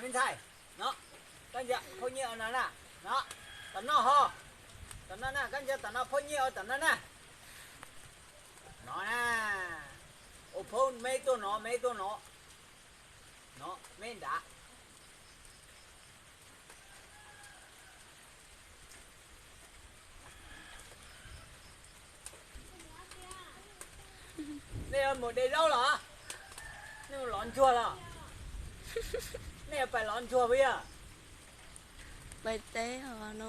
Me ntxhais, no, koj ntsia phauj Nyiaj ua no na, no, tom no ho, tom no na, koj ntsia tom no phauj Nyiaj ua tom no na. No na, ua phauj me tuaj no, me tuaj no, no, me nrad. Nej yuav mus de zaub los? Nej mus lov ntsuag los? Nej yuav pais lov ntsuag puas yog? Pais teb os no.